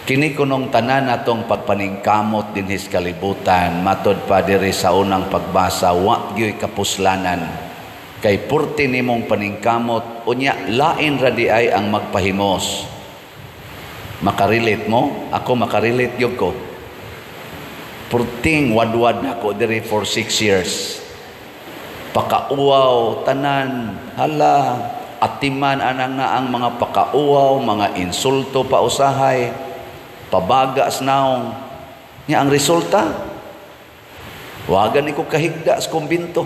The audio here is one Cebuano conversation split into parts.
Kini kunong tanan natong pagpaningkamot dinhi sa kalibutan, matod pa diri sa unang pagbasa, wa gyoy kapuslanan. Kay purti nimong paningkamot, unya lain ra di ay ang magpahimos. Makarelate mo? Ako makarelate gyud ko. Purting wadwad na ako diri for 6 years. Pakauwaw tanan, hala, atiman anang na ang mga pakauwaw, mga insulto pa usahay, pabaga sa naong. Nya ang resulta, wagan ni ko kahigda sa kumbinto,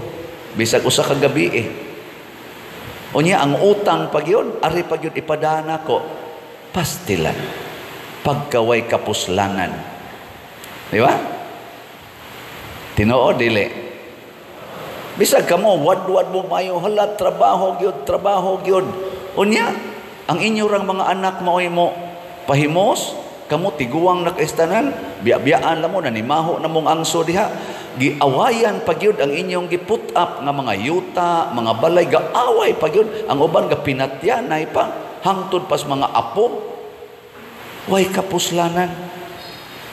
bisag usa ka gabi eh. Unya ang utang pag yun, ari pag yun ipadana ko, pastilan, pagkaway kapuslanan. Di ba? Tinuod dili. Bisag kamo wadwad mo mayo, hala, trabaho gyud, trabaho gyud. Unya ang inyo rang mga anak maoy mo pahimos, kamo tiguang nakaestanan, biya-biyaan la mo, nanimaho na mong angso diha. Giawayan pa gyud ang inyong gi-put up nga mga yuta, mga balay, gaaway pa gyud ang uban, gapinatyanay pa hangtod pas mga apo. Way kapuslanan.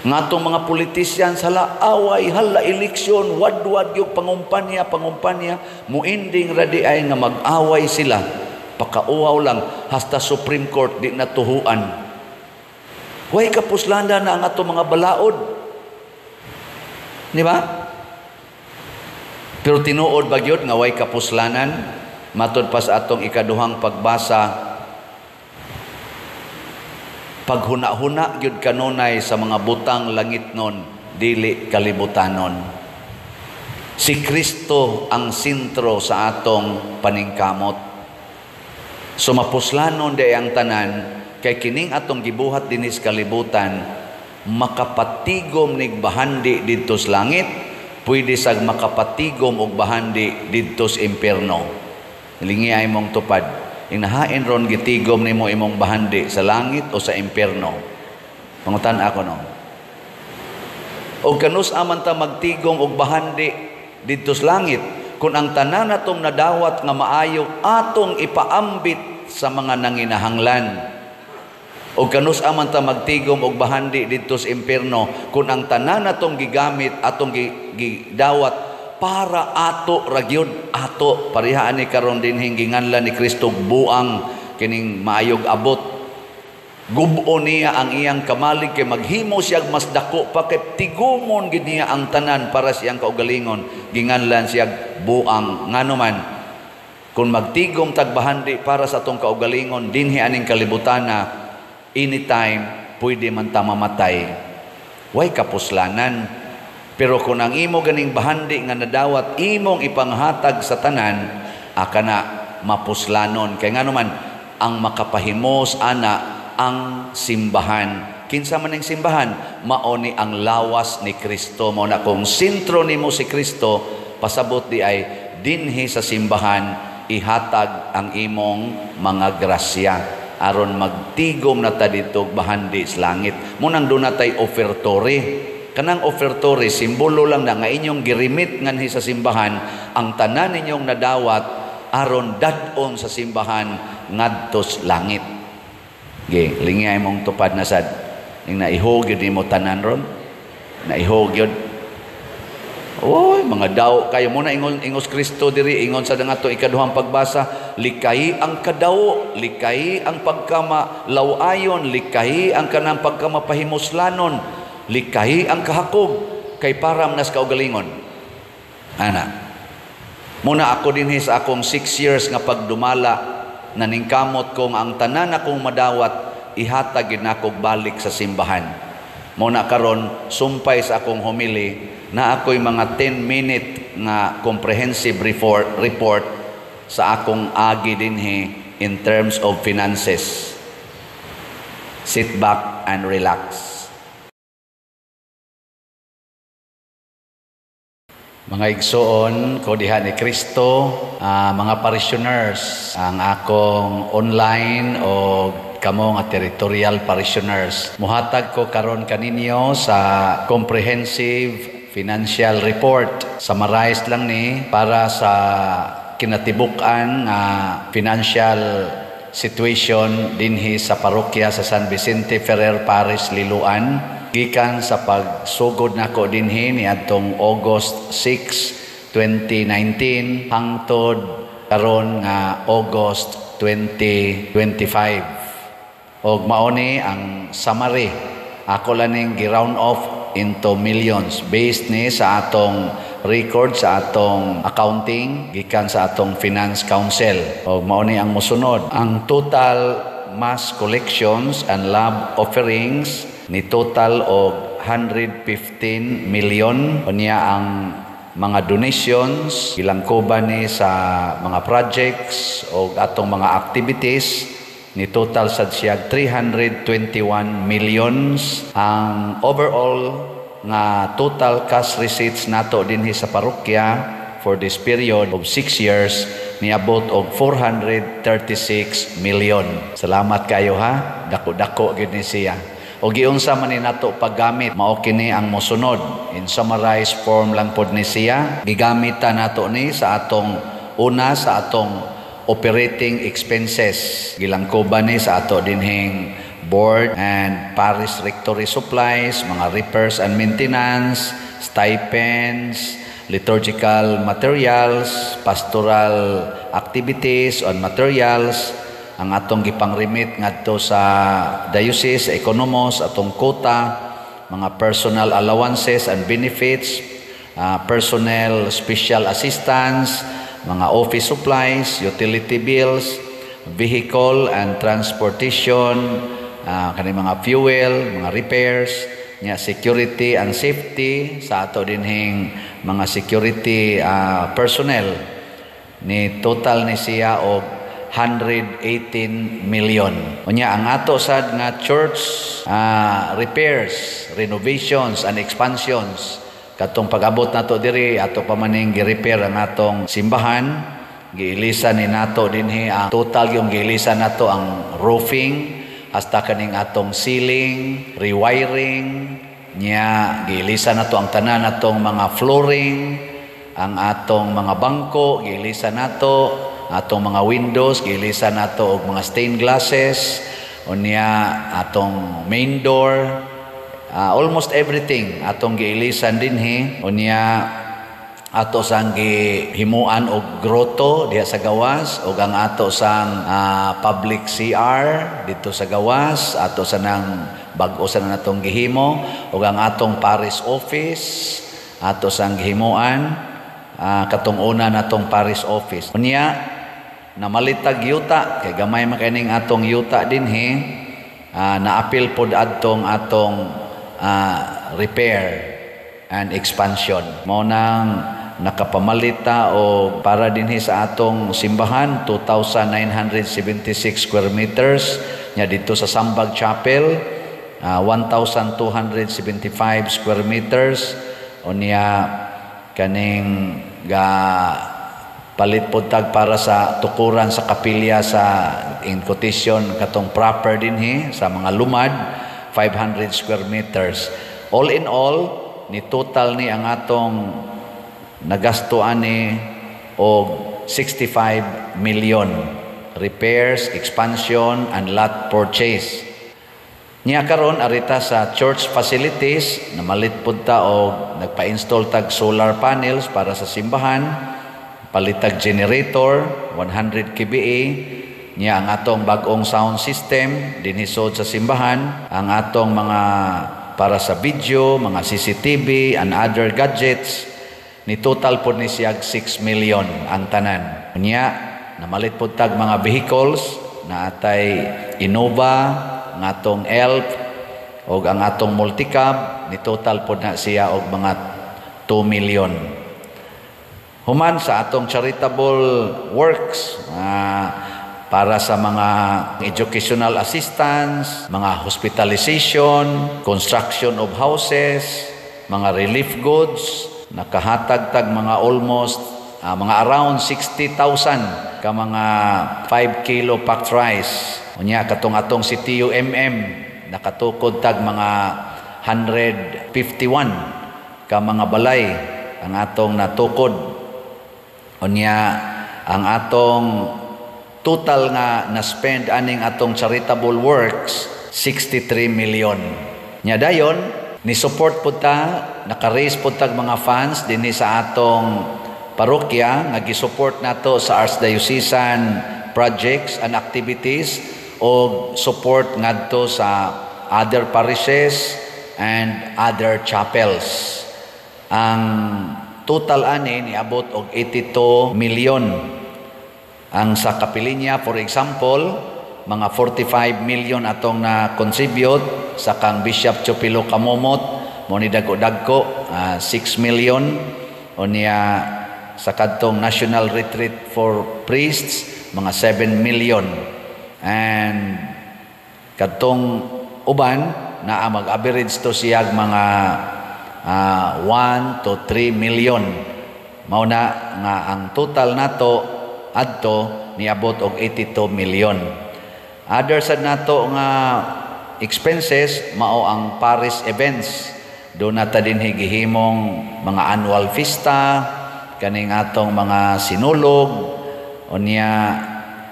Ngatong mga politicians, hala away, hala eleksyon, wadwad yung pangumpanya, pangumpanya, muinding radi ay nga mag-away sila. Pakauwaw lang, hasta Supreme Court di natuhuan. Way kapuslanan na ang atong mga balaod. Di ba? Pero tinuod ba gyud nga way kapuslanan? Matod pa sa atong ikaduhang pagbasa, paghuna-huna gyud kanunay sa mga butang langit nun, dili kalibutanon. Si Kristo ang sentro sa atong paningkamot. Sumapuslanon di ang tanan, kay kining atong gibuhat dinis kalibutan, makapatigom nig bahandi didto sa langit, pwede sag makapatigom og bahandi didto sa impierno. Lingi ay mong tupad. Inahain ron gitigom nimo imong bahandi sa langit o sa impierno. Pangutan ako no. Og kanus aman ta magtigom og bahandi didto sa langit kung ang tanan natong nadawat nga maayo atong ipaambit sa mga nanginahanglan. Og kanus aman ta magtigom og bahandi didto sa impierno kung ang tanan natong gigamit atong gidawat para ato ra gyud ato pareha ani karon dinhing ginganlan ni Kristo buang kining maayog abot. Gubo niya ang iyang kamalig kay maghimo siya mas dako pa kay tigumon gid niya ang tanan para siyang kaugalingon. Ginganlan siya buang. Ngano man kung magtigom tagbahandi para sa atong kaugalingon dinhi aning kalibutana, anytime pwede man ta mamatay. Way kapuslanan. Pero kung ang imo ganing bahandi nga nadawat imong ipanghatag sa tanan, aka na mapuslanon. Kay ngano man ang makapahimos ana ang simbahan. Kinsa man ning simbahan? Mao ni ang lawas ni Kristo. Mao na kung sentro nimo si Kristo, pasabot di ay dinhi sa simbahan ihatag ang imong mga grasya aron magtigom na ta didto bahandi sa langit. Munang dunatay offertory. Kanang offertory simbolo lang na nga inyong girimit nganhi sa simbahan ang tanan ninyong nadawat aron dad-on sa simbahan ngadtos langit. Ge, lingay mong tupad na sad. Ning naihog gyud nimo tanan ron. Naihog gyud. Oy, mga daw kayo mo na ingon ingos Kristo diri ingon sa ngadto ikaduhang pagbasa, likay ang kadawo, likay ang pagkama lawayon, likay ang kanang pagkamapahimuslanon, likay ang kahakog kay param nas kaugalingon. Ana. Muna ako dinhi sa akong 6 years nga pagdumala naningkamot kong ang tanan akong madawat ihatag gid nako balik sa simbahan. Muna karon sumpay sa akong homily na ako'y mga 10-minute nga comprehensive report sa akong agi dinhi in terms of finances. Sit back and relax. Mga igsoon ko diha ni Kristo, mga parishioners, ang akong online o kamo nga territorial parishioners. Muhatag ko karon kaninyo sa comprehensive financial report. Summarize lang ni para sa kinatibuk-an nga financial situation dinhi sa parokya sa San Vicente Ferrer Parish, Liloan, gikan sa pagsugod nako dinhi niadtong August 6, 2019 hangtod karon nga August 2025. Og mao ni ang summary. Ako lang ning gi-round off into millions based ni sa atong record, sa atong accounting gikan sa atong Finance Council. Og mao ni ang mosunod. Ang total mass collections and love offerings ni total og 115 million. Unya ang mga donations, gilangkoban ni sa mga projects o atong mga activities, ni total sad siya 321 millions. Ang overall nga total cash receipts nato dinhi sa parokya for this period of 6 years niabot og 436 million. Salamat kayo ha, dako-dako gyud ni siya. O giunsa man ni nato paggamit? Mao kini ang mosunod. In summarized form lang pod ni siya. Gigamit ta nato ni sa atong una, sa atong operating expenses. Gilangkoban ni sa ato dinhing board and parish rectory supplies, mga repairs and maintenance, stipends, liturgical materials, pastoral activities and materials, ang atong gipang-remit ngadto sa diocese, economos, atong quota, mga personal allowances and benefits, personnel special assistance, mga office supplies, utility bills, vehicle and transportation, kani mga fuel, mga repairs, nya security and safety sa ato dinhing mga security personnel, ni total ni siya og 118 million. Unya ang ato sad nga church repairs, renovations and expansions, katong pag-abot nato diri, ato pa maning gi-repair ang atong simbahan. Giilisan ni nato dinhi, ang total yung giilisan nato ang roofing hasta kaning atong ceiling, rewiring niya. Giilisan nato ang tanan natong mga flooring, ang atong mga bangko giilisan nato, atong mga windows giilisan nato og mga stained glasses, unya atong main door, almost everything atong giilisan dinhi. Unya ato sang gihimuan og grotto diha sa gawas ug ang ato sang public CR dito sa gawas, ato sa nang bag-o sa natong gihimo, ug ang atong parish office ato sang gihimuan, katong una natong parish office. Unya namalitag yuta kay gamay man kay ning atong yuta dinhi, naapil pod adtong atong repair and expansion. Mao nang nakapamalita o para dinhi sa atong simbahan 2,976 square meters, nya dito sa Sambag Chapel 1,275 square meters. Unya kaning ga palit pod tag para sa tukuran sa kapilya sa, in quotation, katong proper dinhi sa mga lumad, 500 square meters. All in all, ni total ni ang atong nagasto ani og 65 million, repairs, expansion and lot purchase. Nya karon arita sa church facilities, namalit pud ta og nagpa-install tag solar panels para sa simbahan, palitag generator 100 kVA, niya ang atong bag-ong sound system dinhi sa simbahan, ang atong mga para sa video, mga CCTV and other gadgets, ni total pod ni siya 6 million ang tanan. Unya namalit pod tag mga vehicles na atay Innova, ang atong Elf og ang atong multicab, ni total pod na siya og mga 2 million. Human sa atong charitable works, para sa mga educational assistance, mga hospitalization, construction of houses, mga relief goods, nakahatag tag mga almost mga around 60,000 ka mga 5 kilo packed rice. Unya katong atong si TUMM nakatukod tag mga 151 ka mga balay ang atong natukod. Unya ang atong Total nga na-spend aning atong charitable works, 63 million. Nya dayon ni support pud ta, naka-raise pud tag mga funds dinhi sa atong parokya nga gi-support nato sa archdiocesan projects and activities o support ngadto sa other parishes and other chapels. Ang total ani niabot og 82 million. Ang sa Kapilinya, for example, mga 45 million atong na-contribute. Sa kang Bishop Chupilo Camomot, mo ni dagko-dagko, 6 million. O niya sa kadtong National Retreat for Priests, mga 7 million. And kadtong uban naa mag-average to siyag mga 1 to 3 million. Mao na nga ang total nato adto niabot og 82 million. Other sad nato nga expenses mao ang parish events. Do na ta dinhi gihimong mga annual fiesta, kaning atong mga sinulog, unya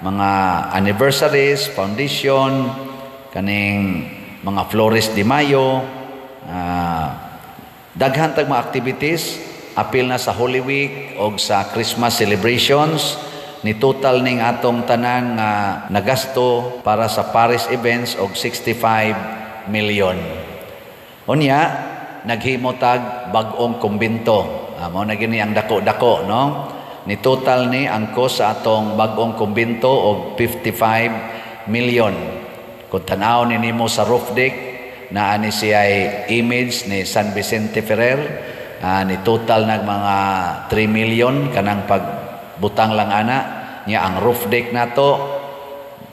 mga anniversaries, foundation, kaning mga Flores de Mayo, daghan tag mga activities, apil na sa Holy Week og sa Christmas celebrations. Ni total ning atong tanan nga nagasto para sa parish events og 65 million. Unya naghimo tag bag-ong kumbento. Mao na gini ang dako-dako, no? Ni total ni ang cost sa atong bag-ong kumbento og 55 million. Kung tan-aw ni nimo sa roof deck, naa ni siya'y image ni San Vicente Ferrer, ni total nag mga 3 million kanang pagbutang lang ana. Nya ang roof deck nato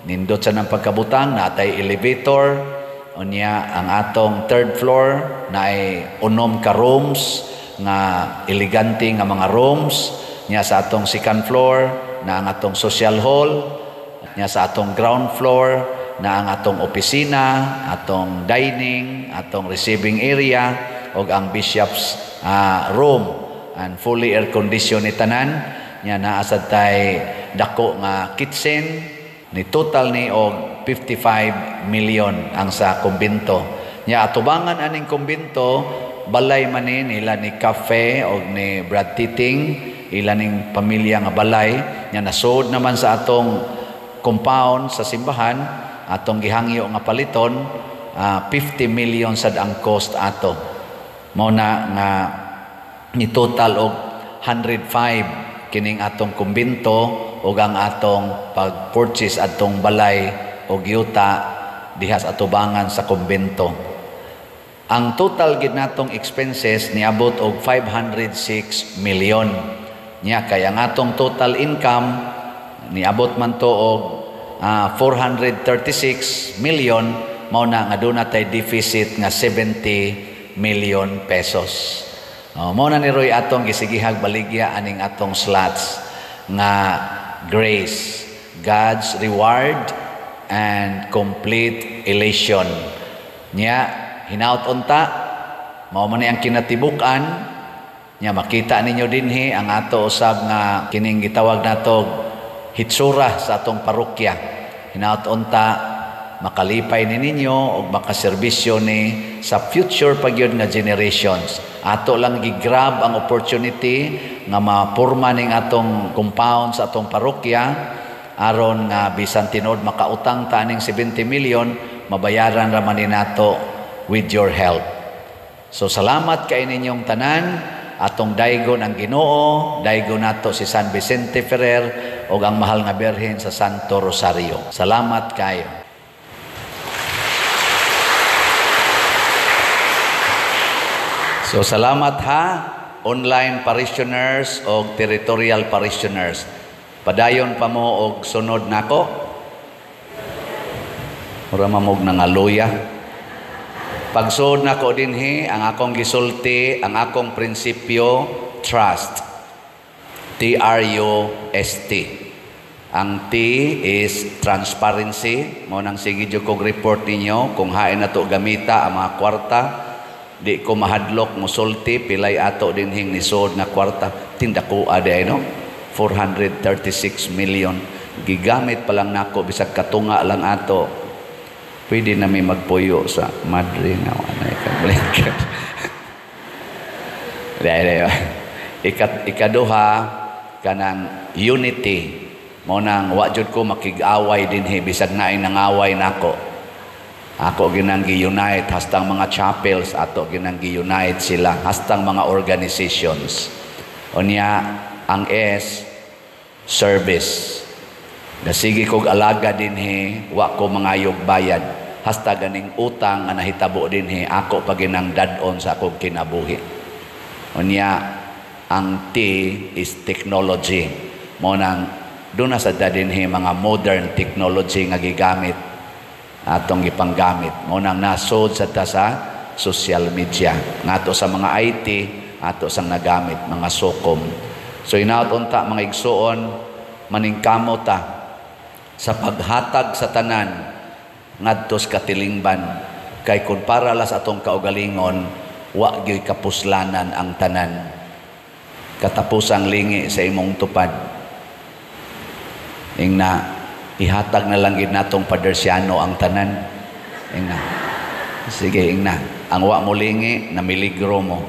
nindot sa nang pagkabutang, natay elevator. Unya ang atong third floor naay unom ka rooms nga elegante nga mga rooms. Nya sa atong second floor na ang atong social hall. Nya sa atong ground floor na ang atong opisina, atong dining, atong receiving area ug ang bishop's room, and fully air conditioned ni tanan. Nya naa sad tay dako nga kitchen. Ni total ni og 55 million ang sa kumbento. Nya atubangan aning kumbento, balay man ni nila ni Cafe og ni Brad Titing, ila ning pamilya nga balay. Nya nasod naman sa atong compound sa simbahan, atong gihangyo nga paliton, 50 million sad ang cost ato. Mao na nga ni total og 105 kining atong kumbento ug ang atong pag-purchase atong balay og yuta diha sa atubangan sa kumbento. Ang total gid natong expenses niabot og 506 million. Nya kay ang atong total income niabot man to og 436 million, mao na nga doon natay deficit nga 70 million pesos. Mao na ni Roy atong gisigihag baligya aning atong slots nga grace, God's reward and complete elation. Nya hinaut unta mao man ni ang kinatibuk-an. Nya makita ninyo dinhi ang ato usab nga kining gitawag nato hitsura sa atong parokya. Hinaut unta makalipay ni ninyo og makaserbisyo ni sa future pagyud nga generations. Ato lang gi-grab ang opportunity nga mapurma ning atong compound sa atong parokya aron nga bisan tinuod makautang ta aning 70 million, mabayaran ra man ni nato with your help. So salamat kay ninyong tanan. Atong daygon ang Ginoo, daygon nato si San Vicente Ferrer ug ang mahal nga Birhen sa Santo Rosario. Salamat kayo. So salamat ha, online parishioners og territorial parishioners. Padayon pa mo og sunod nako. Mura mamog nangaluya. Pagsuod nako dinhi, ang akong gisulti, ang akong prinsipyo, trust. T-R-U-S-T. Ang T is transparency. Mao nang sige jud kog report ninyo kung hain nato gamita ang mga kwarta. Di ko mahadlok mosulti pilay ato dinhing nisuod nga kwarta. Tindako adi ay no? 436 million. Gigamit pa lang nako bisag katunga lang ato. Pwede na mi magpuyo sa madre nga anay ka blinker. Dai. Ikaduha, kanang unity. Mao nang wa jud ko makig-away dinhi bisag naay nangaway nako. Ako ginang gi-unite hastang mga chapels, ato ginang gi-unite sila hastang mga organizations. Unya ang S, service. Nasige kog alaga dinhi, wa ko mangayog bayad. Hasta ganing utang nga nahitabo dinhi, ako pa ginang dad-on sa akong kinabuhi. Unya ang T is technology. Mao nang duna sa dinhi mga modern technology nga gigamit, atong gipanggamit. Mao nang nasod sa ta sa social media. Ngadto sa mga IT, ato sang nagamit mga sokom. So inaot unta, mga igsuon, maningkamo ta sa paghatag sa tanan ngadto sa katilingban, kay kun para la sa atong kaugalingon, wa gyoy kapuslanan ang tanan. Katapusang lingi sa imong tupad. Ingna, ihatag na lang gid natong Padersiano ang tanan. Ingna, sige, ingna, ang wa mo lingi na miligro mo.